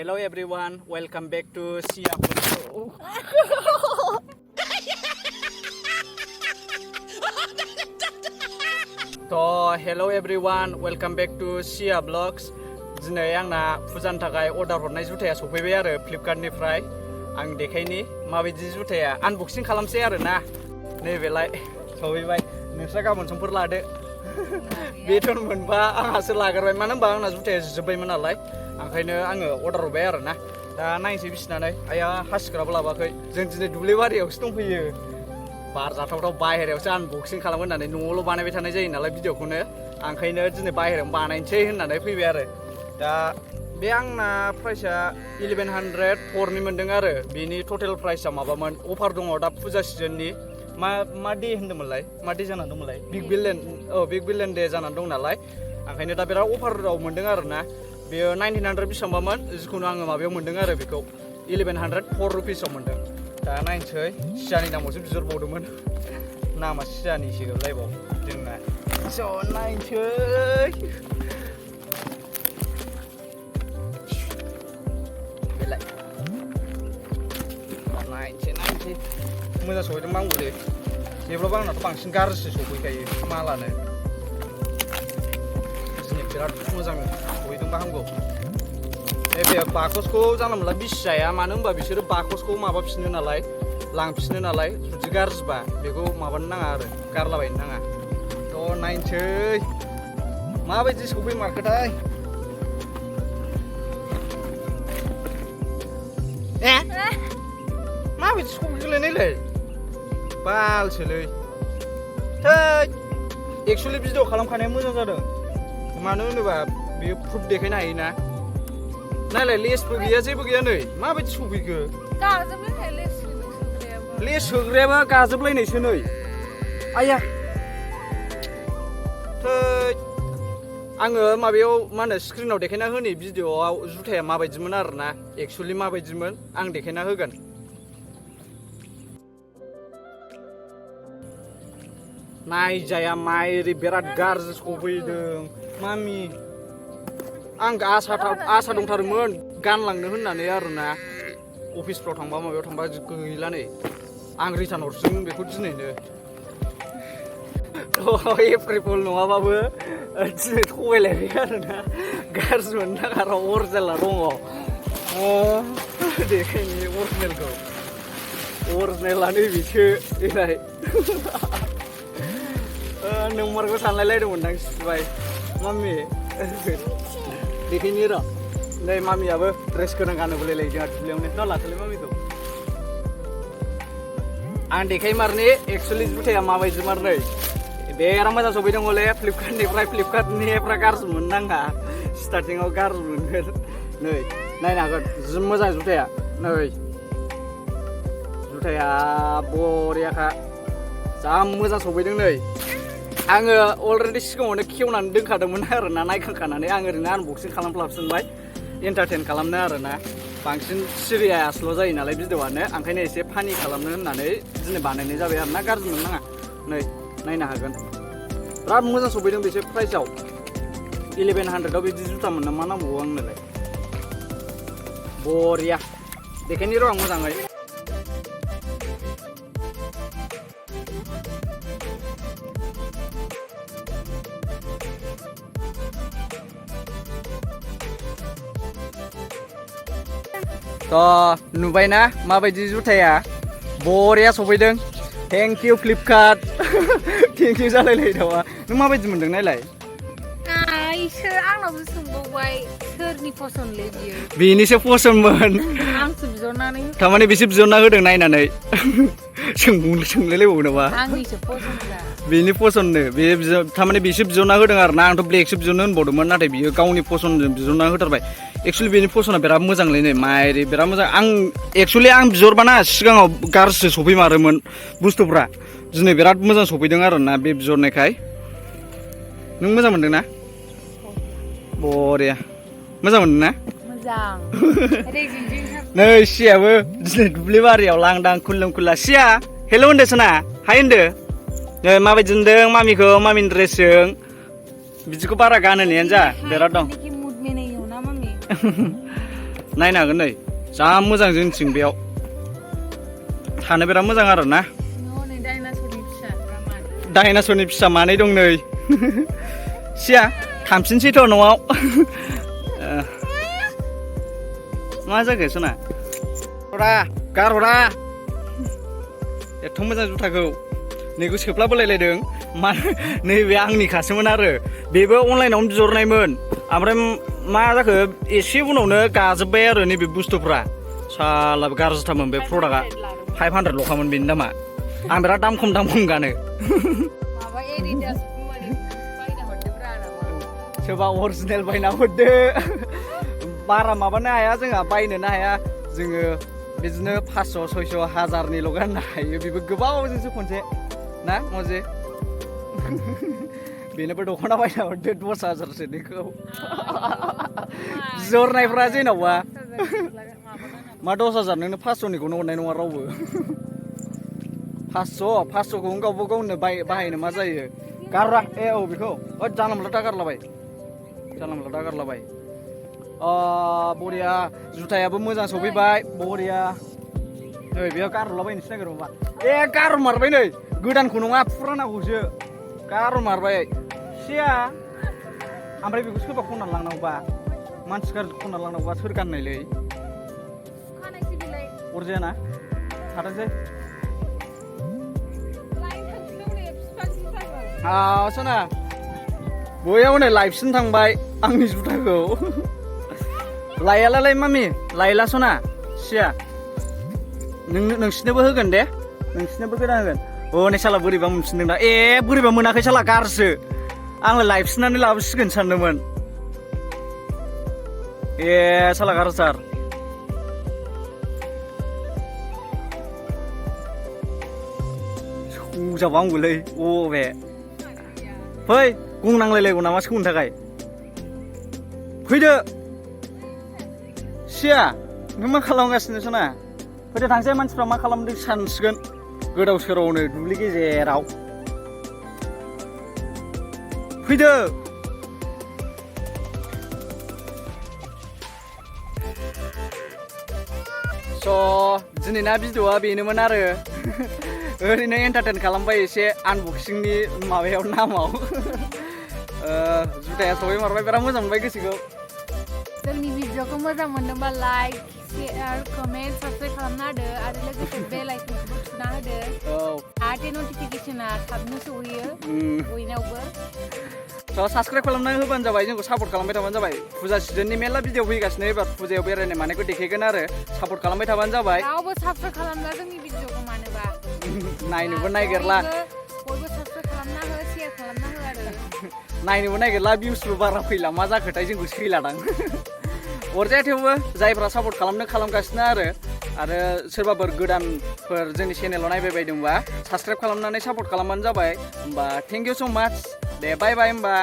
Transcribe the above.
Hello everyone, welcome back to Sia Vlogs. Hello everyone, welcome back to Sia Vlogs. Diनै आंना फुजानि थाखाय order हरनाय जुथाया सफैबाय आरो फ्लिपकार्टनिफ्राय। आं देखायनि माबायदि जुथाया आनबक्सिं खालामसै आरो ना। नैबेलाय सफैबाय। नोंस्रा गाबोन समफोर लादो। बेथन मोनबा आंहासो लाग्रोबाय मानो होनबा आंना जुथाया जोब्बायमोन नालाय। ओंखायनो आङो अर्डार हरबाय आरो ना। दा नायनोसै बिसिनानै आया हासिग्राबो लाबाखै। जों दिनै दुब्लिबारियावसो दंफैयो। बार जाथावथाव बाहेरायावसो आनबक्सिं खालामगोन होननानै न'आवल' बानायबाय थानाय जायो नालाय भिडिअखौनो। ओंखायनो दिनै बाहेरायाव बानायनोसै होननानै फैबाय आरो। दा बे आंना प्राइसआ 1104नि मोनदों आरो। बेनि टटेल प्राइसआ माबामोन अफार दङ दा फुजा सिजननि। मा डे होन्दोंमोनलाय? मा डे जानानै दंमोनलाय? बिग बिलियन डे जानानै दं नालाय। ओंखायनो दा बिराद अफाराव मोनदों आरो ना। बेयो 1900 बेसेबांबामोन जिखुनु आङो माबायाव मोनदों आरो बेखौ 1104 रुपिसाव मोनदों। दा नायनोसै सियानि नामावसो बिहरबावदोंमोन। नामा सियानिसो लायबाव जोंना। ज' नायनोसै। बेलाय नायनोसै मोजां सफैदोंबा आंबो जेब्लाबो आंनाथ' बांसिन गाज्रिसो सफैखायो मालानो। दिनै बिराद मोजां सफैदोंबा हामगौ। बे बाकसखौ जानला मोनला बिसिजाया मानो होनबा बिसोरो बाकसखौ माबाफिनो नालाय लांफिनो नालाय। जुदि गाज्रिबा बेखौ माबानो नाङा आरो गारलाबायनो नाङा। थ' नायनोसै माबायदि सफैमारखोथाय। माबायदि सफैगोलायनायलाय बालसोलै। थै एक्सुवेलि भिडिअ खालामखानाया मोजां जादों। मानो होनोबा बेयो प्रुफ देखायनो हायोना। नायलाय लेसबो गैया जेबो गैया नै माबायदि सफैखो। लेस सोग्रायाबा गाजोबलायनायसो नै। आया थै आङो माबायाव मा होनो स्क्रिनाव देखायना होनि भिडिअआव जुथाया माबायदिमोन आरो ना। एक्सुवेलि माबायदिमोन आं देखायना होगोन। नायजाया माइरि बिराद गाज्रि सफैदों मामि। आं आसा दंथारोमोन गानलांनो होननानै आरोना। अफिसफ्राव थांबा माबायाव थांबा गैला नै। आं रिटार्न हरसिगोन बेखौ दिनैनो। एप्रिल फुल नङाबाबो दिनै थगायलायबाय आरोना। गाज्रि मोननो नाङा र' अरिजिनेला दङ। देखायनि अरिजिनेलखौ। अरिजिनेला नैबेसो देलाय। नोंमारगौ सानलायलायदोंमोनदां सिबाय मामि। देखायनि र' नै मामियाबो ड्रेस गोनां गानोबोलायलाय जोंहा दुब्लियावनो ना लाथोलै मामिखौ। आं देखायमारनि एक्सुवेलि जुथाया माबायदिमार नै। बेराद मोजां सफैदों हले फ्लिपकार्टनिफ्राय गाज्रि मोननो नाङा। स्टार्टिङाव गाज्रि मोनगोन नै नायनो हागोन जि मोजां जुथाया नै। जुथाया बरियाखा जा मोजां सफैदों नै। आङो अलरेडि सिगाङावनो खेवनानै दोनखादोंमोन आरोना नायखांखानानै। आं ओरैनो आनबक्सिं खालामफ्लाबसिनबाय एन्टारटेन खालामनो आरोना। बांसिन सिरियासल' जायो नालाय भिडिअआनो। ओंखायनो एसे फानि खालामनो होननानै दिनै बानायनाय जाबाय आरोना। गाज्रि मोननो नाङा नै नायनो हागोन बिराद मोजां सफैदों बेसे प्राइसआव। 1100आव बिदि जुथा मोननो मा नांबावगौ आंनोलाय। बरिया देखायनि र' आं मोजाङै। थ' नुबायना माबायदि जुथाया बरिया सफैदों। Thank you Flipkart. Thank you जालायलायो नामा। नों माबायदि मोनदों नायलाय। इसोर आंनावबो सोंबावबाय सोरनि फसनलै बियो। बेनिसो फसनमोन। आंसो बिहरनानै थारमाने बिसोर बिहरना होदों नायनानै। सोंलायलायबावो नामा। आंनिसो फसनखा। बेनि फसननो बे थारमाने बिसोर बिहरना होदों आरो ना। आंथ' ब्लेकसो बिहरनो होनबावदोंमोन नाथाय बियो गावनि फसनजों बिहरना होथारबाय। एक्सुवेलि बेनि फसना बिराद मोजांलै नै माइरि बिराद मोजां। आं बिहरबाना सिगाङाव गाज्रिसो सफैमारोमोन बुस्थुफ्रा। दिनै बिराद मोजां सफैदों आरोना बे बिहरनायखाय। नों मोजां मोनदों ना? बरिया मोजां मोनदों ना? मोजां। नै सियाबो दिनै दुब्लि बारियाव लांदां खुल्लुम खुल्ला। सिया हेल' होनदोसो ना हाय होनदो। नै माबायदि मोनदों मामिखौ मामिनि ड्रेसजों। बिदिखौ बारा गानहोनायानो जा बिराद दं। नायनो हागोन नै जा मोजां जोंनिथिं बेयाव थानो बिराद मोजां आरो ना हनै डाइनासरनि फिसाफ्रा मानो डाइनासरनि फिसा मानै दं नै सिया थांफिनसैथ' न'आव मा जाखो सना गारहरा एथ' मोजां जुथाखौ नैखौ सोफ्ला बोलायलायदों मा नैबे आंनिखासोमोन आरो बेबो अनलाइनावनो बिहरनायमोन ओमफ्राय मा जाखो एसे उनावनो गाजोब्बाय आरो नैबे बुस्थुफ्रा साला गाज्रिथारमोन बे प्रडाक्टआ 500 ल'खामोन बेनि दामा आं बिराद दाम खम गानो माबा एडिडास बायना हरदोब्रा नामा सोरबा अरिजिनेल बायना हरदो बारा माबानो हाया जोंहा बायनोनो हाया जोङो बिदिनो 500 600 1000निल' गाननो हायो बेबो गोबावजोंसो खनसे ना मजे बेनोबो दख'ना बायना हरदो 10,000सोनिखौ बिहरनायफ्रा जेन'बा मा 10,000 नोंनो 500निखौनो हरनाय नङा रावबो 500खौ गावबा गावनो बाहायनो मा जायो गाररा औ बेखौ जानला मोनला दागारलाबाय बरिया जुथायाबो मोजां सफैबाय बरिया नै बेयाव गारहरलाबायनोसो नागिरो माबा गारहरमारबाय नै गोदानखौ नङा फुरानाखौसो गारहरमारबाय सिया ओमफ्राय बेखौ सोरबा खननानै लांनांगौबा मानसि गाज्रि खननानै लांनांगौबा सोर गाननायलै अरजायाना थाथोंसै सना बयाव नै लायफिन थांबाय आंनि जुथाखौ लायालाय मामि लायला सना सिया नोंसिनोबो होगोन दे नोंसिनोबो गोदान होगोन नै साला बोरैबा मोनफिनदों दा बोरैबा मोनाखै साला गारसो आङो लायफिननानै लाबोसिगोन सानदोंमोन साला गारसार सौजाबा आंबोलै बे फै गंनांलायलायगौ नामा सौनो थाखाय फैदो सिया नों मा खालामगासिनो सना फैदो थांसै मानसिफ्रा मा खालामदों सानसिगोन गोदाव सोरावनो दुब्लि गेजेराव फैदो दिनैना भिडिअ'आ बेनोमोन आरो ओरैनो एन्टारटेन खालामबाय एसे आनबक्सिंनि माबायाव नामाव जुथाया सफैमारबाय बिराद मोजां मोनबाय गोसोखौ जोंनि भिडिअखौ मोजां मोनदोंबा लाइक शेयार कमेन्ट साबसक्राइब खालामना होदो आरो लोगोसे बेल आइकनखौबो थुना होदो जाहाथे नटिफिकेसना थाबनो सहैयो बयनावबो साबसक्राइब खालामनानै होबानो जाबाय जोंखौ सापर्ट खालामबाय थाबानो जाबाय फुजा सिजननि मेरला भिडिअ फैगासिनो एबार फुजायाव बेरायनाय मानायखौ देखायगोन आरो सापर्ट खालामबाय थाबानो जाबाय रावबो साबस्क्राइब खालामला जोंनि भिडिअखौ मानोबा नायनोबो नागिरला बयबो साबस्क्राइब खालामना हो शेयार खालामना हो आरो नायनोबो नागिरला भिउसबो बारा फैला मा जाखोथाय जोंखौ सैलादां अरजाया थेवबो जायफ्रा सापर्ट खालामनो खालामगासिनो आरो सोरबाफोर गोदानफोर जोंनि चेनेलाव नायबाय बायदोंबा साबस्क्राइब खालामनानै सापर्ट खालामबानो जाबाय होमबा थेंक इउ स' माच दे बाय होमबा